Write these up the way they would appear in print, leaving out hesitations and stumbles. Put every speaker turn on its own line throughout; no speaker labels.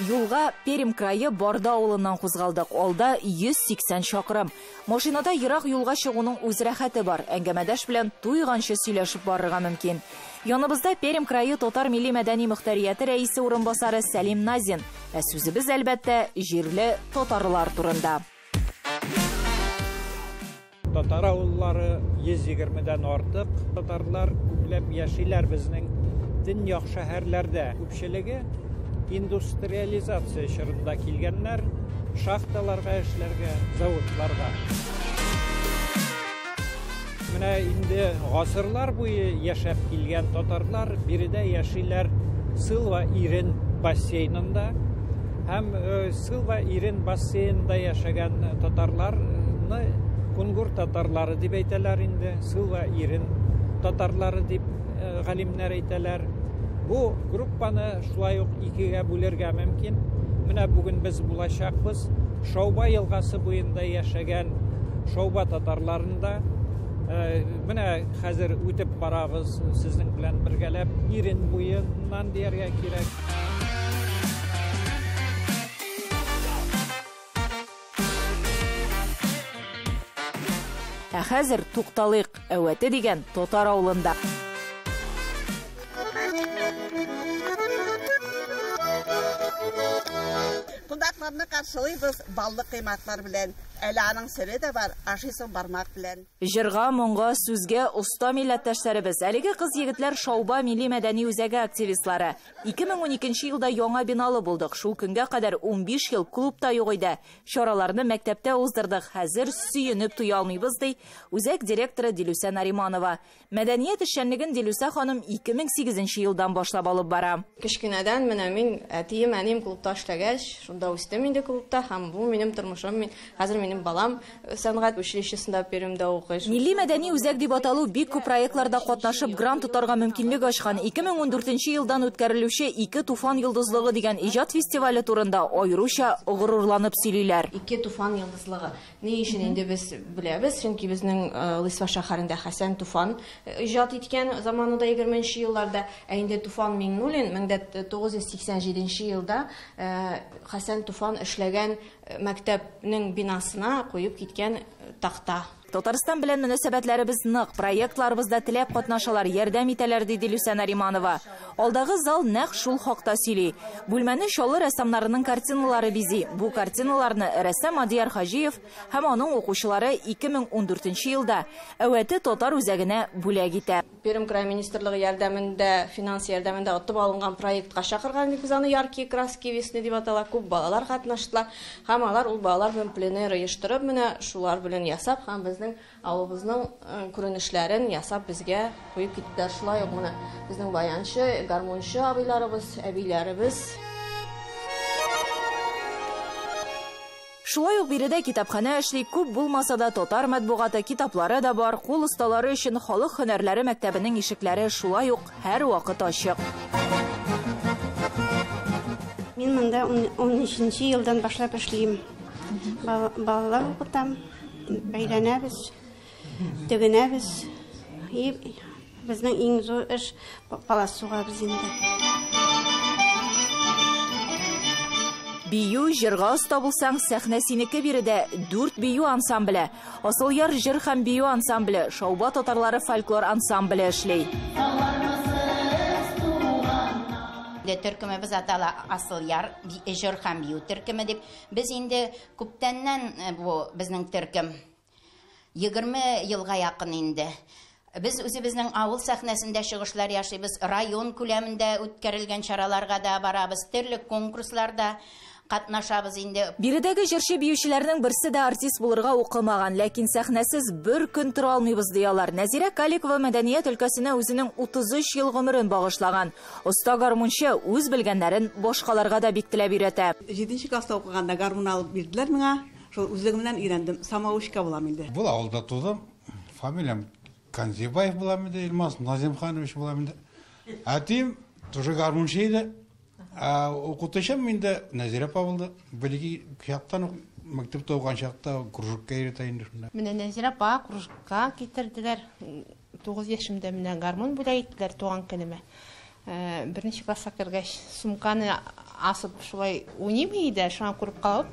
Юлга Пермь крае Барда авылыннан кузгалдык. Алда 180 чакрым. Машинада ерак юлга чыгуның үз рәхәте бар. Әңгәмәдәш белән туйганчы сөйләшеп барырга мөмкин. Яныбызда Пермь крае татар милли мәдәни мөхтәрияте рәисе урынбасары Сәлим Назин. Ә сүзебез, әлбәттә, җирле татарлар турында.
Татар авыллары 120-дән артык. Татарлар күпләп яшиләр безнең төньяк шәһәрләрдә. Күпчелеге индустриализация чорында килгәннәр, шахталарга эшләргә, заводларга. Менә инде гасырлар буе яшәп килгән татарлар биредә яшиләр Сылва Ирен бассейнында. Һәм Сылва Ирен бассейнында яшәгән татарларны Кунгур татарлары дип әйтәләр инде, Сылва Ирен татарлары дип галимнәр әйтәләр. Бу группаны шулай ук икегә бүлергә мөмкин. Менә бүген без булачакбыз Шауба елгасы буенда яшәгән Шауба татарларында. Менә хәзер үтеп барабыз сезнең белән бергәләп Ирен буеннан дияргә кирәк.
Ә хәзер тукталыйк Әүәте дигән татар авылында.
Кунакларны каршылыйбыз баллы кыймаклар белән. Әле аның сере дә бар, ашыйсың бармак белән.
Җырга, моңга, сүзгә оста милләттәшләребез. Әлеге кыз егетләр Шауба милли мәдәни үзәге активистлары. 2012 елда яңа биналы булдык. Шул көнгә кадәр 15 ел клубта юк иде. Чараларны мәктәптә уздырдык. Хәзер сөенеп туя алмыйбыз, ди үзәк директоры Дилүсә Нариманова. Мәдәният эшчәнлеген Дилүсә ханым 2008 елдан башлап алып бара.
Кечкенәдән менә мин әтием, әнием клубта эшләгәч, шунда үстем инде клубта, һәм бу минем тормышым. Мин хәзер минем балам сәнгать училищесында Пермьдә укый.
Милли мәдәни үзәк дип аталу бик күп проектларда катнашып грант тотарга мөмкинлек ачкан 2014 елдан үткәрелүче Ике туфан йолдызлыгы дигән иҗат фестивале турында аеруча горурланып сөйлиләр.
Ике туфан йолдызлыгы. Ни өчен инде без беләбез, чөнки безнең Лысьва шәһәрендә Хәсән Туфан иҗат иткән заманында 20 елларда, ә инде Туфан Миңнуллин 1987 елда Хәсән Туфан эшләгән мәктәпнең бинасына куеп киткән такта.
Татарстан белән мөнәсәбәтләребез нык, проектларыбызда теләп катнашалар, ярдәм итәләр, ди Дилүсә Нариманова. Алдагы зал нәкъ шул хакта сөйли. Бүлмәне Чаллы рәссамнарының картиналары бизи. Бу картиналарны рәссам Мадияр Хаҗиев һәм аның укучылары 2014 елда Әүәте татар үзәгенә бүләк итә.
Пермь край министрлыгы ярдәмендә, финанс ярдәмендә отып алынган проектка чакырган идек без аны, Яркие краски весны дип атала. Күп балалар катнаштылар һәм алар ул балалар белән пленэр оештырып, менә шулар белән ясап һәм безнең авылыбызның күренешләрен ясап безгә куеп киттеләр. Шулай ук менә безнең баянчы, гармунчы абыйларыбыз, әбиләребез.
Шулай ук биредә китапханә эшли, күп булмаса да татар матбугаты, китаплары да бар. Кул осталары өчен халык һөнәрләре мәктәбенең ишекләре шулай ук һәр вакыт ачык.
Мин монда 13 елдан башлап эшлим. Балалар укытам, бәйләнәбез, тегенәбез. И безнең иң зур эш палас сугабыз инде.
Бию, җырга оста булсаң, сәхнә синеке биредә. 4 бию ансамбле. Асылъяр җыр һәм бию ансамбле, Шауба татарлары фольклор ансамбле эшли.
Төркемебез атала Асылъяр җыр һәм бию төркеме дип. Без инде күптәннән бу безнең төркем. 20 елга якын инде. Без үзебезнең авыл сәхнәсендә чыгышлар ясыйбыз, район күләмендә үткәрелгән чараларга да барабыз, төрле конкурсларда катнашабыз инде.
Биредәге җырчы биючеләрнең берсе дә артист булырга укымаган, ләкин сәхнәсез бер көн тора алмыйбыз ди алар. Нәзирә Каликова мәдәният өлкәсенә үзенең 33 ел гомерен багышлаган. Оста гармунчы үз белгәннәрен башкаларга да бик теләп өйрәтә.
7 класста укыганда гармун алып бирделәр миңа. Шул үзлегемнән өйрәндем. Самоучка булам инде.
Бу авылда тудым. Фамилиям Канзибаев булам инде, Илмаз Назимханович булам инде. Әтием тоже гармунчы иде. Укытучым инде Нәзирә апа булды. Белги чактан ук мәктәптә укыган чакта кружокка йөртә инде шунда.
Менә Нәзирә апа кружокка китерделәр. 9 яшемдә менә гармун бүләк иттеләр туган көнемә. Беренче класска кергәч, сумканы асып шулай уйныйм иде, шуңа күреп калып.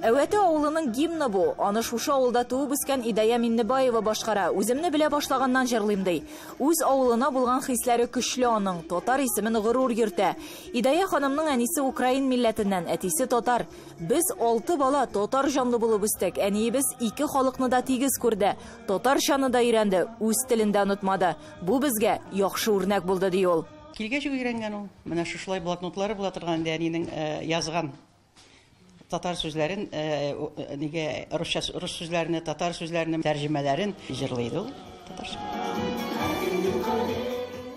Әвәте авылының гимны бу. Аны шушы авылда туып үскән Идая Миннебаева башкара. Үземне белә башлаганнан җырлыйм ди. Үз авылына булган хисләре көчле аның. Татар исемен горур йөртә. Идая ханымның әнисе украин милләтеннән, әтисе татар. Без 6 бала татар җанлы булып үстек. Әниебез ике халыкны да тигез күрде. Татарчаны да өйрәнде, үз телен дә онытмады. Бу безгә яхшы үрнәк булды, ди ул.
Килгәч өйрәнгән ул. Менә шушылай блокнотлары була торган инде әнинең язган татар сүзләрен, нигә русча, рус сүзләрен, татар сүзләрен, тәрҗемәләрен җырлый иде ул татарча.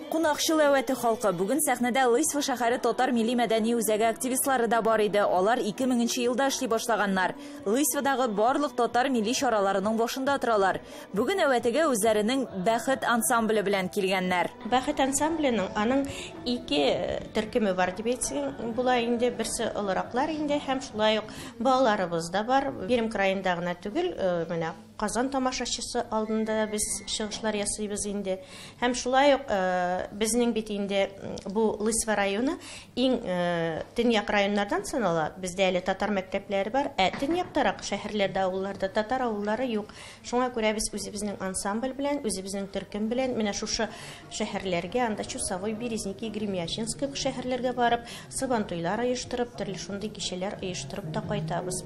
Кунакчыл Әвәте халкы. Бүген сәхнәдә Лысьва шәһәре татар милли мәдәни үзәге активистлары да бар иде. Алар 2000 елда эшли башлаганнар. Лысьвадагы барлык татар милли чараларының башында торалар. Бүген Әвәтегә үзләренең Бәхет ансамбле белән килгәннәр.
Бәхет ансамбленең аның ике төркеме бар дип әйтсәң була инде. Берсе олыраклар инде һәм шулай ук балаларыбыз да бар. Пермь краенда гына түгел, менә Казан тамашачысы алдында без чыгышлар ясыйбыз инде. Һәм шулай ук безнең бит инде бу Лысьва районы иң төньяк районнардан санала. Бездә әле татар мәктәпләре бар, ә төньяктарак шәһәрләрдә, авылларда татар авыллары юк. Шуңа күрә без үзебезнең ансамбль белән, үзебезнең төркем белән менә шушы шәһәрләргә, анда Чусовой, Березники, Гремячинск шәһәрләргә барып, сабантуйлар оештырып, төрле шундый кичәләр оештырып та кайтабыз.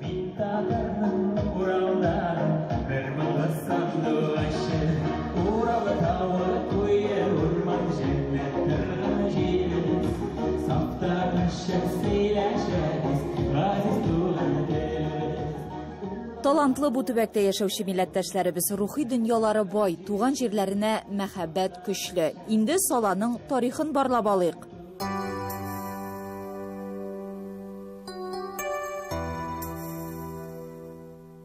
Талантлы бу төбәктә яшәүче милләттәшләребез рухи дөньялары бай, туган җирләренә мәхәббәт көчле. Инде саланың тарихын барлап алыйк.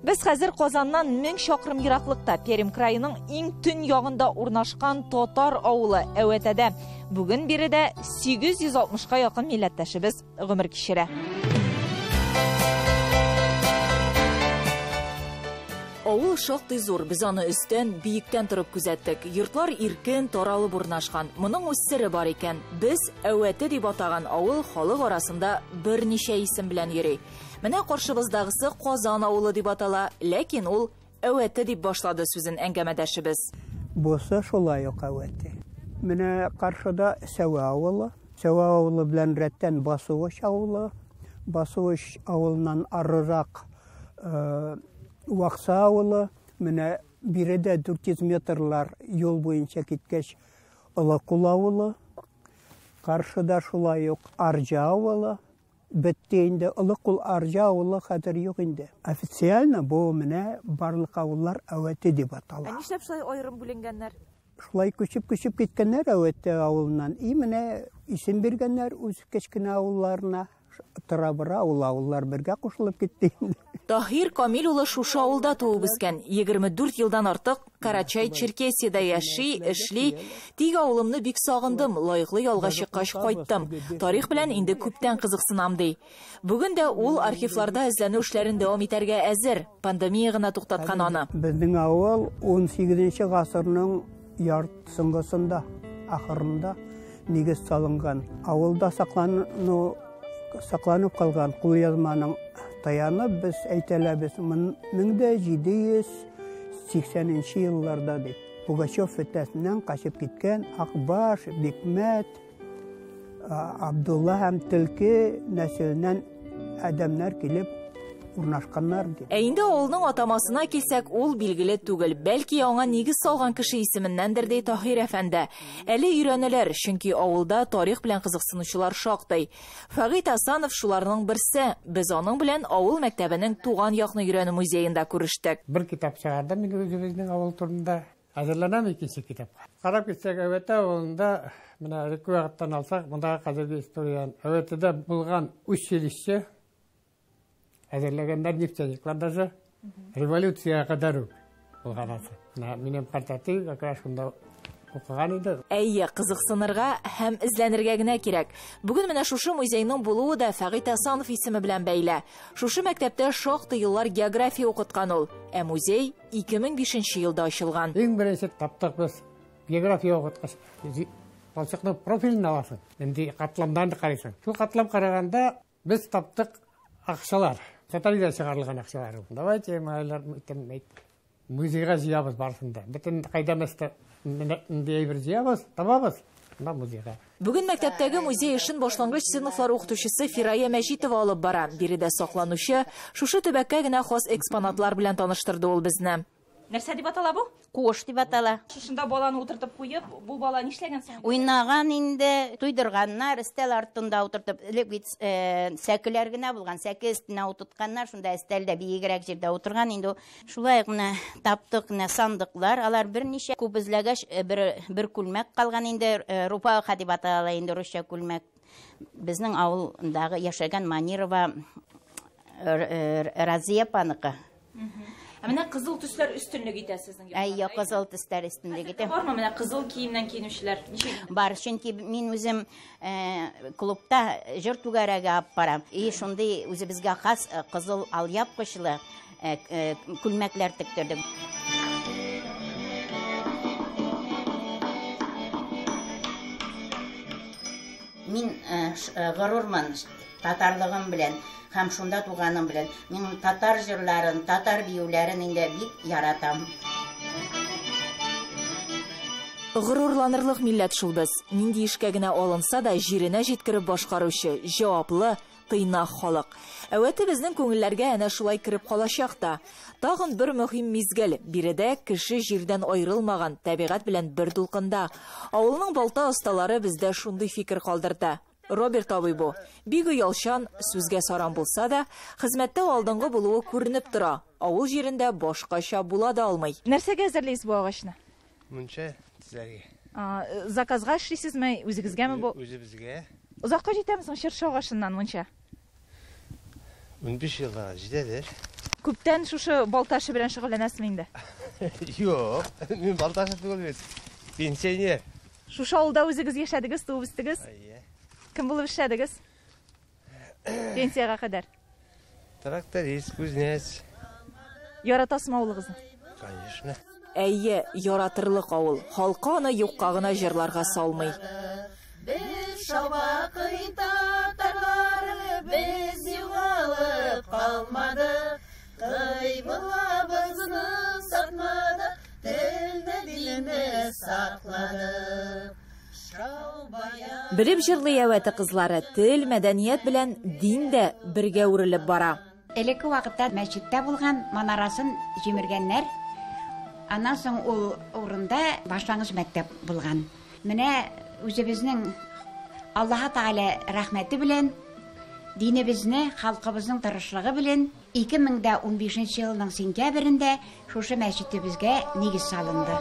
Без хәзер Казаннан 1000 чакрым ераклыкта, Пермь краеның иң төн ягында урнашкан татар авылы Әвәтәдә. Бүген биредә 860-ка якын милләттәшебез гомер кичерә. Авыл шактый зур, без аны өстән, биектән торып күзәттек. Йортлар иркен, таралып урнашкан. Моның үз сере бар икән. Без Әвәте дип атаган авыл халык арасында берничә исем белән йөри. Менә каршыбыздагысы Казан авылы дип атала, ләкин ул Әвәте дип башлады сүзен әңгәмәдәшебез.
Бусы шулай ук Әвәте. Менә каршыда Сәвә авылы. Сәвә авылы белән рәттән Басуыч авылы. Басуыч авылыннан арырак Вакса авылы. Менә биредә 400 метрлар юл буенча киткәч Олыкул авылы. Каршыда шулай ук Арҗа авылы. Бетте инде Олыкул Арҗа авылы хәзер юк инде. Официально бу менә барлык авыллар Әвәте дип атала.
Ә нишләп шулай аерым бүленгәннәр?
Шулай күчеп-күчеп киткәннәр Әвәте авылыннан. И менә исем биргәннәр үз кечкенә авылларына. Тора-бара ул авыллар бергә кушылып китте инде.
Таһир Камил улы шушы авылда туып үскән. 24 елдан артык Карачай-Черкесиядә яши, эшли. Тик авылымны бик сагындым, лаеклы ялга чыккач кайттым. Тарих белән инде күптән кызыксынам, ди. Бүген дә ул архивларда эзләнү эшләрен дәвам итәргә әзер. Пандемия гына туктаткан аны.
Безнең авыл 18 гасырның яртысында, ахырында нигез салынган. Авылда сакланып калган кулъязманың таянып без әйтәләбез 1780 елларда дип. Пугачев фетнәсеннән качып киткән Акбаш, Бикмәт, Абдулла һәм Төлке нәселеннән адәмнәр килеп урнашканнар дип.
Ә инде авылның атамасына килсәк, ул билгеле түгел. Бәлки аңа нигез салган кеше исеменнәндер, ди Таһир әфәнде. Әле өйрәнәләр, чөнки авылда тарих белән кызыксынучылар шактый. Фагит Асанов шуларның берсе. Без аның белән авыл мәктәбенең туган якны өйрәнү музеенда күрештек.
Бер китап чыгардым мин үзебезнең авыл турында. Әзерләнәм икенче китапка. Карап китсәк, Әвәтә авылында, менә элекке вакыттан алсак, мондагы хәзерге историяны, Әвәтәдә булган училище әзерләгәннәр нефтяниклар даже революцияга кадәр үк. булган асы. Менә минем картәти как раз шунда укыган иде.
Әйе, кызыксынырга һәм эзләнергә генә кирәк. Бүген менә шушы музейның булуы да Фәгыйть Асанов исеме белән бәйле. Шушы мәктәптә шактый еллар география укыткан ул. Ә музей 2005 елда ачылган.
Иң беренче таптык без география укыткач, балчыкның профилен аласың. Инде катламдан карыйсың. Шул катлам караганда без таптык акчалар. Татария чыгарылган акчалар. Давайте малайлар музейга җыябыз барысын да. Бөтен кайда мәстә нинди әйбер җыябыз, табабыз. Мына музейга.
Бүген мәктәптәге музей эшен башлангыч сыйныфлар укытучысы Фирая Мәҗитова алып бара. Биредә сакланучы шушы төбәккә генә хас экспонатлар белән таныштырды ул безне.
Нәрсә дип атала бу?
Куыш дип атала.
Шушында баланы утыртып куеп, бу бала нишләгән соң?
Уйнаган инде, туйдырганнар, өстәл артында утыртып, элек бит сәкеләр генә булган, сәке өстенә утыртканнар, шунда өстәлдә биегрәк җирдә утырган инде. Шулай ук менә таптык менә сандыклар, алар берничә күп эзләгәч, бер күлмәк калган инде, рупаха дип атала инде русча күлмәк. Безнең авылдагы яшәгән Манирова Разия апаныкы.
Ә менә кызыл төсләр өстенлек итә сезнең якта.
Әйе, кызыл төсләр өстенлек итә.
Бармы менә кызыл киемнән киенүчеләр? Ничек?
Бар, чөнки мин үзем клубта җыр түгәрәге алып барам. И шундый үзебезгә хас кызыл алъяпкычлы күлмәкләр тектердек. Мин горур татарлыгым белән һәм шунда туганым белән. Мин татар җырларын, татар биюләрен инде бик яратам.
Горурланырлык милләт шул без. Нинди эшкә генә алынса да, җиренә җиткереп башкаручы, җаваплы, тыйнак халык. Әүвәте безнең күңелләргә әнә шулай кереп калачак та. Тагын бер мөһим мизгел. Биредә кеше җирдән аерылмаган, табигать белән бер дулкында. Авылның балта осталары бездә шундый фикер калдырды. Роберт абый бу. Бик оялчан, сүзгә саран булса да, хезмәттә алдынгы булуы күренеп тора. Авыл җирендә башкача була да алмый.
Нәрсәгә әзерлисез бу агачны?
Мунча төзәргә.
Заказга эшлисезме, үзегезгәме бу?
Үзебезгә.
Озакка җитәме соң чыршы агачыннан мунча?
15 елга җитәдер.
Күптән шушы балта эше белән шөгыльләнәсезме инде?
Юк, мин балта эше түгел бит. Пенсионер.
Шушы авылда үзегез яшәдегез, туып үстегез?
Әйе.
Кем булып эшләдегез? Пенсиягә кадәр.
Тракторист, кузнец.
Яратасызмы авылыгызны?
Конечно.
Әйе, яратырлык авыл. Халкы аны юкка гына җырларга салмый.
Без шабакый татарлары, без югалып калмадык. Кыйблабызны сатмадык, телне динне сакладык.
Белеп җырлый Әүвәте кызлары, тел, мәдәният белән дин дә бергә үрелеп бара.
Элекке вакытта мәчеттә булган манарасын җимергәннәр. Аннан соң ул урында башлангыч мәктәп булган. Менә үзебезнең Аллаһы Тәгалә рәхмәте белән, динебезне, халкыбызның тырышлыгы белән 2015 елның сентябрендә шушы мәчетебезгә нигез салынды.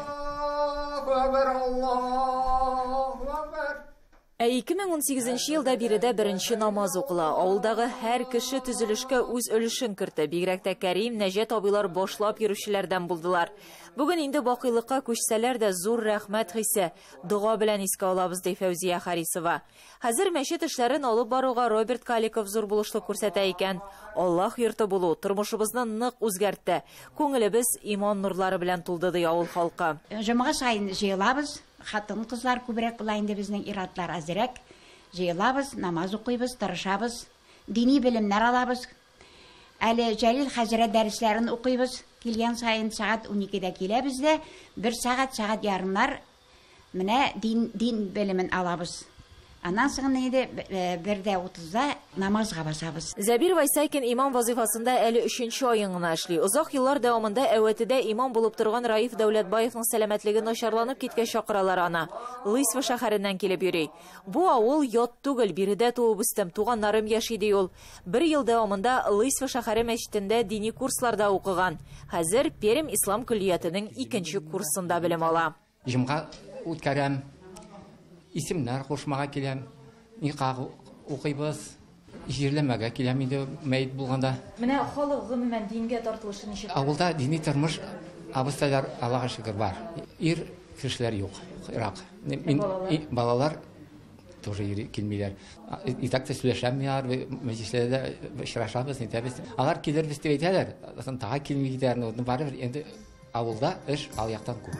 Ә 2018 елда биредә беренче намаз укыла. Авылдагы һәр кеше төзелешкә үз өлешен кертте. Бигрәк тә Кәрим, Нәҗәт абыйлар башлап йөрүчеләрдән булдылар. Бүген инде бакыйлыкка күчсәләр дә зур рәхмәт хисе, дога белән искә алабыз, ди Фәүзия Харисова. Хәзер мәчет эшләрен алып баруга Роберт Каликов зур булышлык күрсәтә икән. Аллаһ йорты булу тормышыбызны нык үзгәртте. Күңелебез иман нурлары белән тулды, ди авыл халкы.
Җомга саен җыелабыз. Хатын-кызлар күбрәк була инде, безнең ир-атлар әзрәк. Җыелабыз, намаз укыйбыз, тырышабыз, дини белемнәр алабыз. Әле Җәлил хәзрәт дәресләрен укыйбыз. Килгән саен сәгать 12-дә киләбез дә, бер сәгать, сәгать ярымнар менә дин белемен алабыз. Аннан соң инде 1:30-да намазга басабыз.
Зәбир Вайсайкин имам вазифасында әле 3-нче аен гына эшли. Озак еллар дәвамында Әүвәтедә имам булып торган Раиф Дәүләтбаевның сәламәтлеге начарланып киткәч чакыралар аны. Лысьва шәһәреннән килеп йөри. Бу авыл ят түгел, биредә туып үстем, туганнарым яши, ди ул. Бер ел дәвамында Лысьва шәһәре мәчетендә дини курсларда укыган. Хәзер Пермь ислам көллиятенең 2-нче курсында белем ала.
Җомга үткәрәм. Исемнәр кушмага киләм, никах укыйбыз, җирләмәгә киләм инде мәет булганда.
Менә халык гомумән дингә тартылышы ничек?
Авылда дини тормыш Абыстайлар, Аллага шөкер, бар. Ир кешеләр юк, ерак. Мин балалар тоже килмиләр. И так та сөйләшәм мин алар, мәҗлесләрдә очрашабыз, нитәбез. Алар килербез дип әйтәләр, соң тагы килми китәләр. Ну, барыбер инде авылда эш ал яктан күп.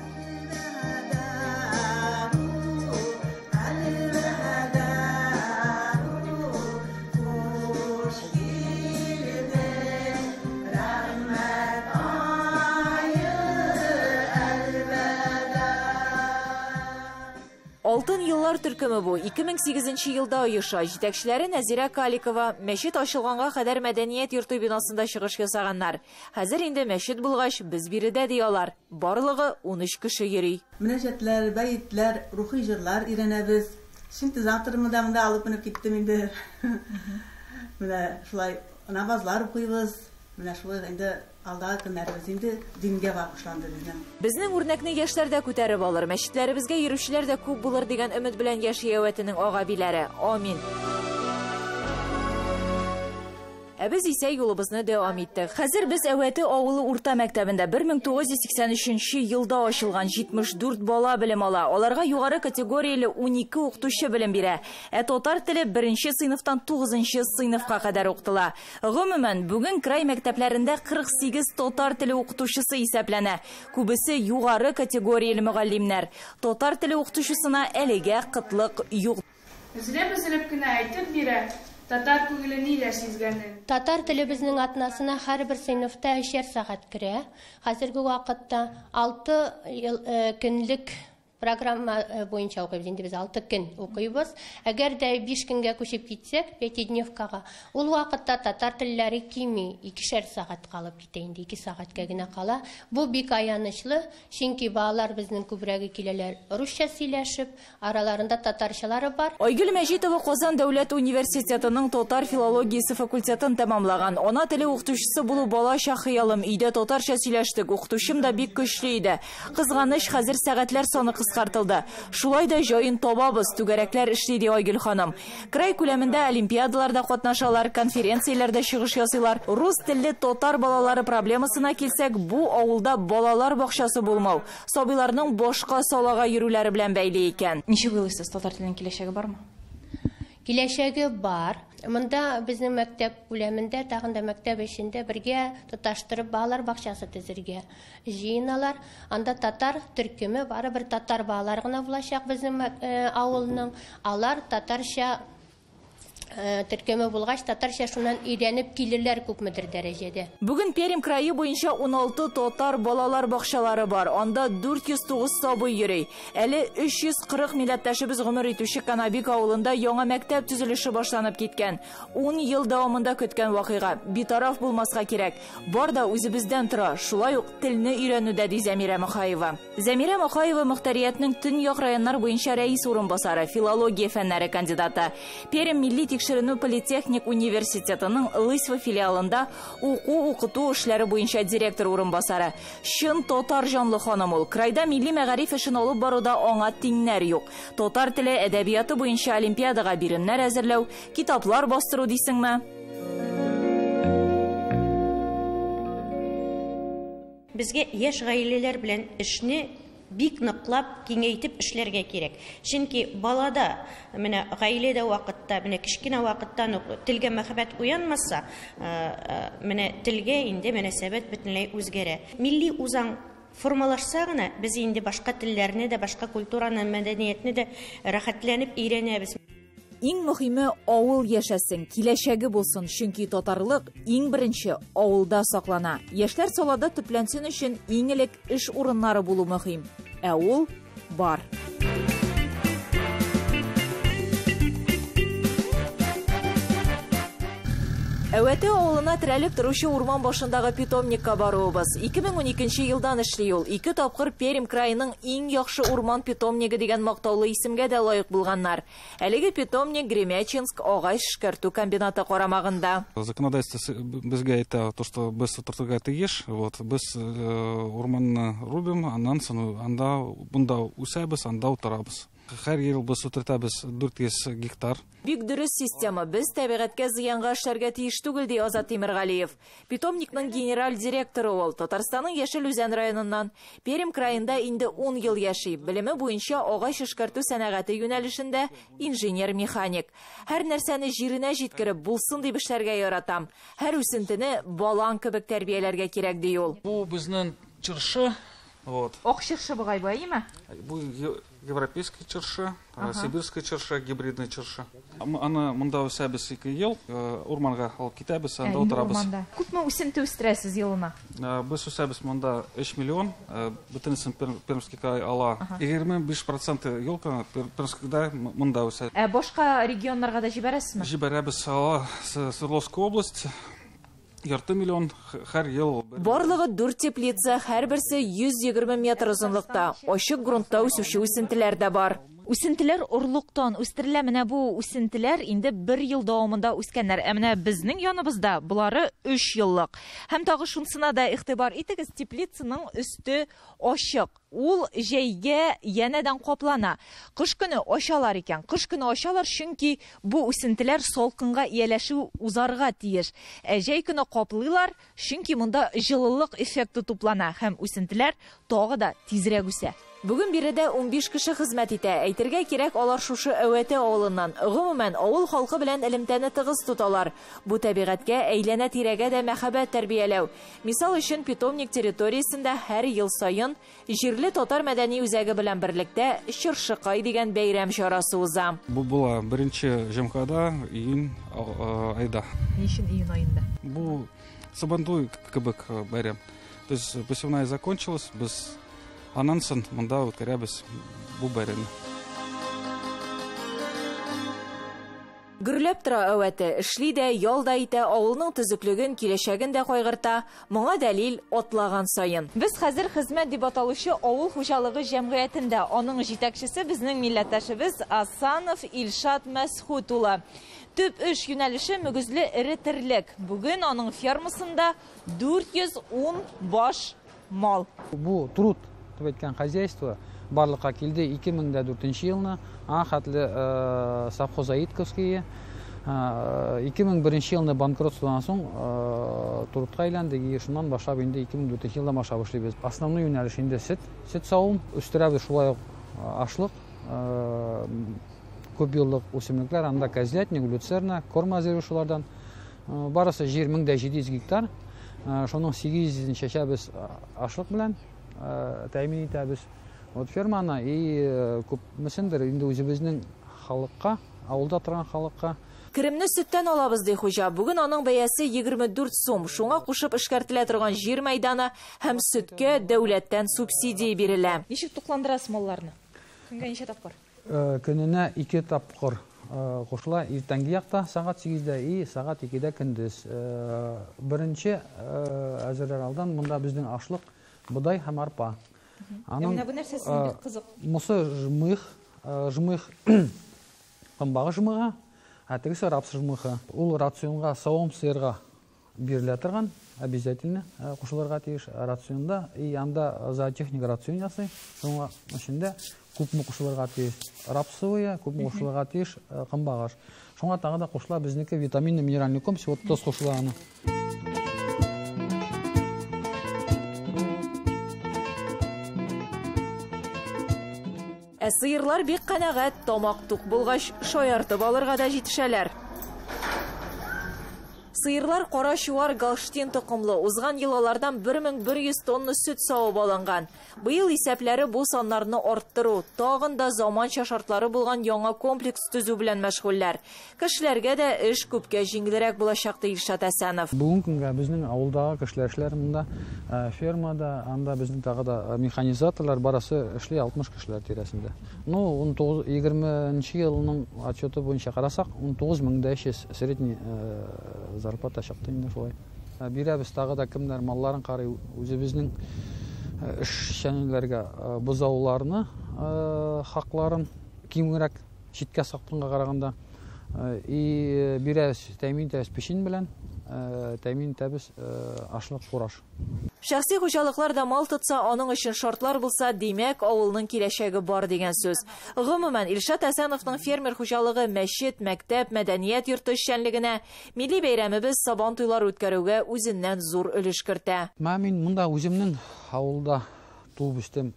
Алтын еллар төркеме бу. 2008 елда оеша. Җитәкчеләре Нәзирә Каликова. Мәчет ачылганга кадәр мәдәният йорты бинасында чыгыш ясаганнар. Хәзер инде мәчет булгач, без биредә ди алар. Барлыгы 13 кеше йөри.
Мөнәҗәтләр, бәетләр, рухи җырлар өйрәнәбез. Синтезаторымны да монда алып менеп киттем инде. Менә шулай намазлар укыйбыз. Менә шулай инде алдагы көннәребез инде дингә багышланды безнең.
Безнең үрнәкне яшьләр дә күтәреп алыр, мәчетләребезгә йөрүчеләр дә күп булыр дигән өмет белән яши Әвәтенең агабиләре. Амин. Ә без исә юлыбызны дәвам иттек. Хәзер без Әвәте авылы урта мәктәбендә 1983 елда ачылган 74 бала белем ала. Аларга югары категорияле 12 укытучы белем бирә. Ә татар теле 1 сыйныфтан 9 сыйныфка кадәр укытыла. Гомумән, бүген край мәктәпләрендә 48 татар теле укытучысы исәпләнә. Күбесе югары категорияле мөгаллимнәр. Татар теле укытучысына әлегә кытлык юк.
Өзелеп-өзелеп кенә әйтеп бирә. Татар күңеле ниләр сизгәнен.
Татар теле безнең атнасына һәрбер сыйныфта 3 сәгать керә. Хәзерге вакытта 6 көнлек программа буенча укыйбыз. Инде без 6 көн укыйбыз. Әгәр дә 5 көнгә күчеп китсәк, пятидневкага, ул вакытта татар телләре кими, 2 сәгать калып китә инде, 2 сәгатькә генә кала. Бу бик аянычлы, чөнки балалар безнең күбрәге киләләр русча сөйләшеп, араларында татарчалары бар.
Айгөл Мәҗитова Казан дәүләт университетының татар филологиясе факультетын тәмамлаган. Ана теле укытучысы булу балача хыялым. Өйдә татарча сөйләштек, укытучым да бик көчле иде. Кызганыч, хәзер сәгатьләр саны кыскартылды. Шулай да җаен табабыз, түгәрәкләр эшли ди Айгөл ханым. Край күләмендә олимпиадаларда катнашалар, конференцияләрдә чыгыш ясыйлар. Рус телле татар балалары проблемасына килсәк, бу авылда балалар бакчасы булмау, сабыйларның башка салага йөрүләре белән бәйле икән.
Ничек уйлыйсыз, татар теленең киләчәге бармы?
Киләчәге бар. Монда безнең мәктәп күләмендә, тагын да мәктәп эчендә бергә тоташтырып балалар бакчасы төзергә җыеналар. Анда татар төркеме, барыбер татар балалар гына булачак безнең авылның. Алар татарча төркеме булгач, татарча шуннан өйрәнеп килерләр күпмедер дәрәҗәдә.
Бүген Пермь крае буенча 16 татар балалар бакчалары бар. Анда 409 сабый йөри. Әле 340 милләттәшебез гомер итүче Канабик авылында яңа мәктәп төзелеше башланып киткән. 10 ел дәвамында көткән вакыйга. Битараф булмаска кирәк. Бар да үзебездән тора. Шулай ук телне өйрәнүдә, ди Зәмирә Мөхаева. Зәмирә Мөхаева мөхтәриятнең төньяк районнар буенча рәис урынбасары, филология фәннәре кандидаты. Пермь милли тикшеренү политехник университетының Лысьва филиалында уку-укыту эшләре буенча директор урынбасары. Чын татар җанлы ханым ул. Крайда милли мәгариф эшен алып баруда аңа тиңнәр юк. Татар теле әдәбияты буенча олимпиадага биремнәр әзерләү, китаплар бастыру дисеңме?
Безгә яшь гаиләләр белән эшне бик ныклап, киңәйтеп эшләргә кирәк. Чөнки балада, менә гаиләдә вакытта, менә кечкенә вакыттан ук телгә мәхәббәт уянмаса, менә телгә инде мөнәсәбәт бөтенләй үзгәрә. Милли үзаң формалашса гына, без инде башка телләрне дә, башка культураны, мәдәниятне дә рәхәтләнеп өйрәнәбез.
Иң мөһиме авыл яшәсен, киләчәге булсын, чөнки татарлык иң беренче авылда саклана. Яшьләр салада төпләнсен өчен иң элек эш урыннары булу мөһим. Ә ул бар. Әвәте авылына терәлеп торучы урман башындагы питомникка баруыбыз. 2012 елдан эшли ул. 2 тапкыр Пермь краеның иң яхшы урман питомнигы дигән мактаулы исемгә дә лаек булганнар. Әлеге питомник Гремячинск агач эшкәртү комбинаты карамагында.
Законодательство безгә әйтә, то, что без утыртырга тиеш, вот, без урманны рубим, аннан соң анда бунда үсәбез, анда утырабыз. Һәр ел без утыртабыз 400 гектар.
Бик дөрес система. Без табигатькә зыянга эшләргә тиеш түгел, ди Азат Тимергалиев. Питомникның генераль директоры ул. Татарстанның Яшел Үзән районыннан. Пермь краенда инде 10 ел яши. Белеме буенча агач эшкәртү сәнәгате юнәлешендә инженер-механик. Һәр нәрсәне җиренә җиткереп булсын дип эшләргә яратам. Һәр үсентене балаң кебек тәрбияләргә кирәк, ди ул.
Бу безнең чыршы. Вот.
Ак чыршы бугай бу, әйеме?
Бу европейский чыршы, сибирский чыршы, гибридный чыршы. Аны монда үсәбез 2 ел, урманга алып китәбез, анда утырабыз.
Күпме үсенте үстерәсез елына?
Без үсәбез монда 3 миллион, бөтенесен Пермский край ала. 25% елка Пермскийда монда үсә.
Ә башка регионнарга да җибәрәсезме?
Җибәрәбез, ала Свердловская область. Ярты миллион һәр ел.
Барлыгы 4 теплица, һәрберсе 120 метр озынлыкта. Ачык грунтта үсүче үсентеләр дә бар.
Үсентеләр орлыктан үстерелә. Менә бу үсентеләр инде 1 ел дәвамында үскәннәр. Ә менә безнең яныбызда болары 3 еллык. Һәм тагы шунысына да игътибар итегез, теплицаның өсте ачык. Ул җәйгә янәдән каплана. Кыш көне ачалар икән. Кыш көне ачалар, чөнки бу үсентеләр салкынга ияләшү узарга тиеш. Ә җәй көне каплыйлар, чөнки монда җылылык эффекты туплана һәм үсентеләр тагы да тизрәк үсә.
Бүген биредә 15 кеше хезмәт итә. Әйтергә кирәк, алар шушы Әвәте авылыннан. Гомумән, авыл халкы белән элемтәне тыгыз тоталар. Бу табигатькә, әйләнә-тирәгә дә мәхәббәт тәрбияләү. Мисал өчен, питомник территориясендә һәр ел саен җирле татар мәдәни үзәге белән берлектә Чыршыкай дигән бәйрәм чарасы уза.
Бу була беренче җомгада, июнь айда.
Ни өчен июнь аенда?
Бу Сабантуй кебек бәйрәм. То есть посевная закончилась, без аннан соң монда үткәрәбез бу бәйрәмне.
Гөрләп тора Әвәте, эшли дә, ял да итә, авылның төзеклеген, киләчәген дә кайгырта. Моңа дәлил атлаган саен.
Без хәзер Хезмәт дип аталучы авыл хуҗалыгы җәмгыятендә. Аның җитәкчесе безнең милләттәшебез Асанов Илшат Мәсхүт улы. Төп эш юнәлеше мөгезле эре терлек. Бүген аның фермасында 410 баш мал.
Бу труд дип әйткән хозяйство барлыкка килде 2004 елны, аңа хәтле совхоз Аитковский, 2001 елны банкротстводан соң трудка әйләнде, и шуннан башлап инде 2004 елдан башлап эшлибез. Основной юнәлеш инде сөт, сөт савым, үстерәбез шулай ук ашлык, күп еллык үсемлекләр, анда козлятник, люцерна, корм әзерләү шулардан. Барысы җир 1700 гектар, шуның 800-ен чәчәбез ашлык белән тәэмин итәбез. Вот ферманы и күпмесендер инде үзебезнең халыкка, авылда торган халыкка.
Керемне сөттән алабыз, ди хуҗа. Бүген аның бәясе 24 сум. Шуңа кушып эшкәртелә торган җир мәйданы һәм сөткә дәүләттән субсидия бирелә.
Ничек тукландырасыз малларны? Көнгә ничә тапкыр?
Көненә 2 тапкыр кушыла. Иртәнге якта сәгать 8-дә и сәгать 2-дә көндез. Беренче әзерләр алдан монда безнең ашлык, бодай һәм арпа.
Аның, менә бу нәрсә сезнең бик кызык.
Мусы жмых, жмых кымбагы жмыга, ә тегесе рапс жмыхы. Ул рационга савым сыерга бирелә торган, обязательно кушылырга тиеш рационда. И анда зоотехник рацион ясый. Шуңа эчендә күпме кушылырга тиеш рапсовая, күпме кушылырга тиеш кымбагыш. Шуңа тагы да кушыла безнеке витаминный минеральный комплекс, вот тоз кушыла аны.
Ә сыерлар бик канәгать, тамак тук булгач, шаяртып алырга да җитешәләр. Сыерлар кара чуар Голштин токымлы. Узган ел алардан 1100 тонна сөт савып алынган. Быел исәпләре бу саннарны арттыру, тагын да заманча шартлары булган яңа комплекс төзү белән мәшгульләр. Кешеләргә дә эш күпкә җиңелрәк булачак, ди Илшат Әсәнов.
Бүгенге көнгә безнең авылдагы кешеләр эшләр монда, фермада, анда безнең тагы да механизаторлар барысы эшли 60 кешеләр тирәсендә. Ну, ун тугыз, егерменче елның отчеты буенча карасак, ун тугыз мең дә өч йөз средний зарплата чыкты инде шулай. Бирәбез тагы да кемнәр малларын карый, үзебезнең эшчәнләргә бозауларны хакларын кимрәк читкә сатканга караганда. И бирәбез, тәэмин итәбез печень белән, тәэмин итәбез ашлык фураж.
Шәхси хуҗалыклар да мал тотса, аның өчен шартлар булса, димәк, авылның киләчәге бар дигән сүз. Гомумән, Илшат Әсәновның фермер хуҗалыгы мәчет, мәктәп, мәдәният йорты эшчәнлегенә, милли бәйрәмебез Сабан туйлары үткәрүгә үзеннән зур өлеш кертә.
Мә мин монда үземнең авылда туып үстем.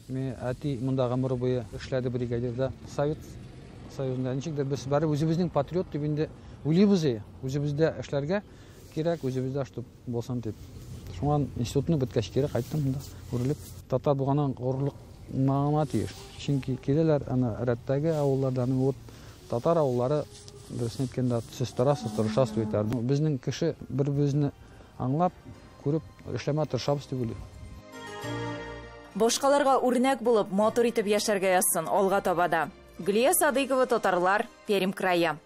Мин әти монда гомер буе эшләде бригадирда. Совет Союзында ничек дә без бары үзебезнең патриот дип инде уйлыйбыз, үзебездә эшләргә кирәк, үзебездә чтоб булсын дип. Шуңа институтны беткәч кире кайттым монда, үрелеп. Татар булганнан горурлык тиеш. Чөнки киләләр аны рәттәге авыллардан, вот татар авыллары, дөресен әйткәндә, сез торасыз, тырышасыз дип әйтәләр. Безнең кеше бер-беребезне аңлап, күреп эшләмә тырышабыз дип уйлыйм.
Башкаларга үрнәк булып, матур итеп яшәргә язсын алга таба да. Гөлия Садыйкова, Татарлар, Пермь крае.